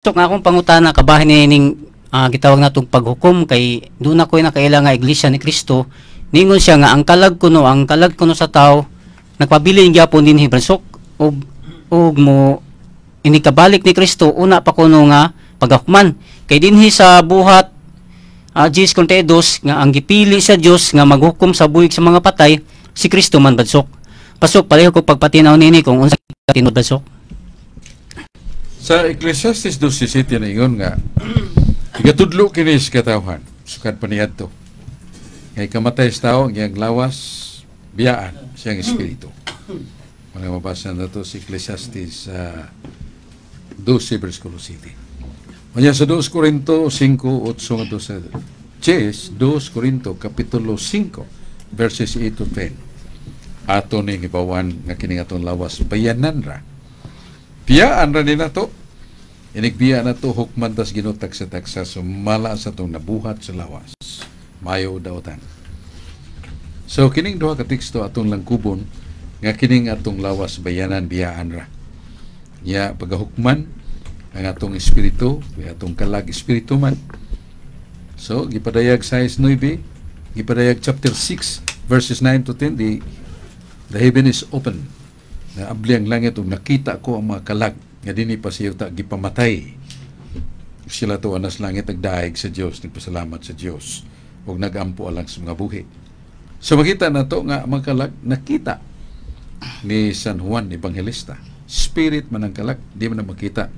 So nga akong pangutana kabahin ni ning gitawag natong paghukom, kay duna ko'y nakaila nga Iglesia ni Cristo, ningon siya nga ang kalag kuno sa tao nagpabilin gyapon dinhi, Brad Sok, ug mo inikabalik ni Kristo una pa kuno nga pagahukman, kay dinhi sa Buhat 10:42 nga ang gipili sa Dios nga maghukom sa buhig sa mga patay si Kristo man, Brad Sok. Pasok pareho ko pagpatinaw nini kung unsa tinuod, Brad Sok. Sa Ecclesiastes 2:17 na ingon nga igatudlo kini sa katawhan sukad pa niadto. Kay kamatay sa tao ang iyang lawas, biyaan siyang espiritu. Mga mabasa na to sa Ecclesiastes 12 versikulo 7. Kanya sa 2 Corinto 5:8 ngadto sa 10, 2 Corinto kapitulo 5 verses 8 to 10. Ato ning ibawan nga kining atong lawas bayanan ra. Biyaan ra ni nato. Inigbiya na to, hukman tas Ginoo tagsa-tagsa sumala sa atong nabuhat sa lawas. Mayo dautan. So kining duha ka teksto atong langkubon nga kining atong lawas bayanan, biyaan ra. Ya pagahukman ang atong espiritu, atong kalag espiritu man. So gipadayag 6:9, gipadayag chapter 6 verses 9 to 10, the heaven is open. Naabli ang langit ug nakita ko ang mga kalag nga dinhi pa sa yuta gipamatay. Sila to anas langit, nagdaig sa Dios, nagpasalamat sa Dios ug nagampo alang sa mga buhi. So makita na to nga ang mga kalag nakita ni San Juan Evangelista. Spirit man ang kalag, di man na makita.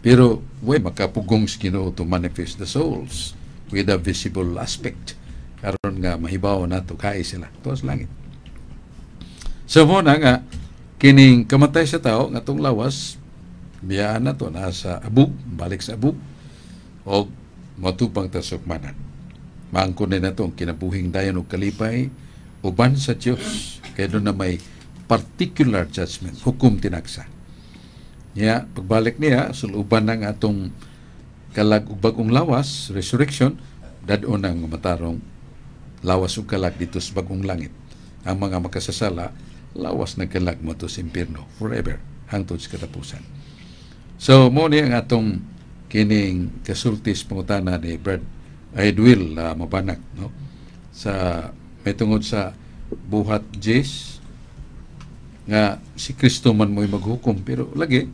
Pero way makapugong sa Ginoo to manifest the souls with a visible aspect. Karon nga mahibaw nato kay sila tuas langit. So mo na nga kining kamatay sa tao nga atong lawas biyaan na to nasa abog, balik sa abog o matupang ta sa hukmanan. Maangkon din nato ang kinabuhing dayon og kalipay uban sa Dios kay duna may particular judgment, hukom tinagsa. Niya, pagbalik niya, suluban ng atong kalag ug bagong lawas, resurrection, dad-on ang matarong lawas ug kalag dito sa bagong langit. Ang mga makasasala, lawas ng kalag mo to sa impierno forever hangtod sa katapusan. So mo ni ang atong kining kasulti sa pangutana ni Brad Edwill Mabanag, no, sa may tungod sa Buhat 10 nga si Kristo man mo'y maghukom, pero lagi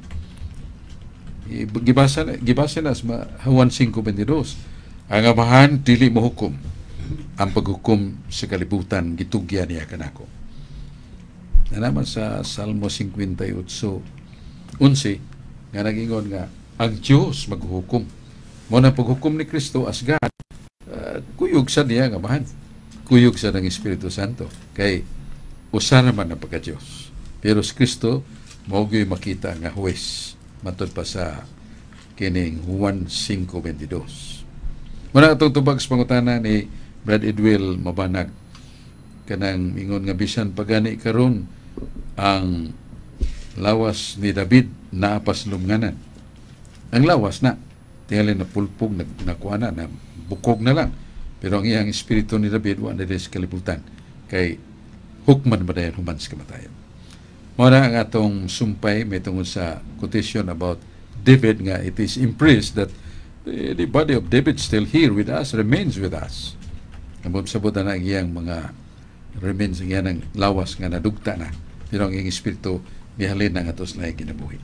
gibasa na sa Juan 5:22, ang Amahan dili mohukom, ang paghukom sa kalibutan gitugyan niya kanako. Na naman sa Salmo 58:11 nga nagingon nga ang Diyos maghukom. Mo na paghukom ni Kristo as God, kuyog sa niya nga Amahan. Kuyog sa ng Espiritu Santo. Kay usa naman ang pagka-Diyos. Pero si Kristo mao gyud makita nga huwes matod pa sa kining Juan 5:22. Muna atong tubag sa pangutana ni Brad Edwill Mabanag kanang ingon nga bisan pagani karon ang lawas ni David naa pa sa lubnganan. Ang lawas na tingali na pulpog na nakuha na, na bukog na lang. Pero ang iyang espiritu ni David wa na sa kalibutan kay hukman ba dayon human sa kamatayon. Mao na ang atong sumpay may tungod sa quotation about David nga it is impressed that the body of David still here with us, remains with us. Ambot sabot na ang iyang mga remains, ang iyang lawas nga nadugta na. Pero ang iyang espiritu nihalin na nga sa laing kinabuhi.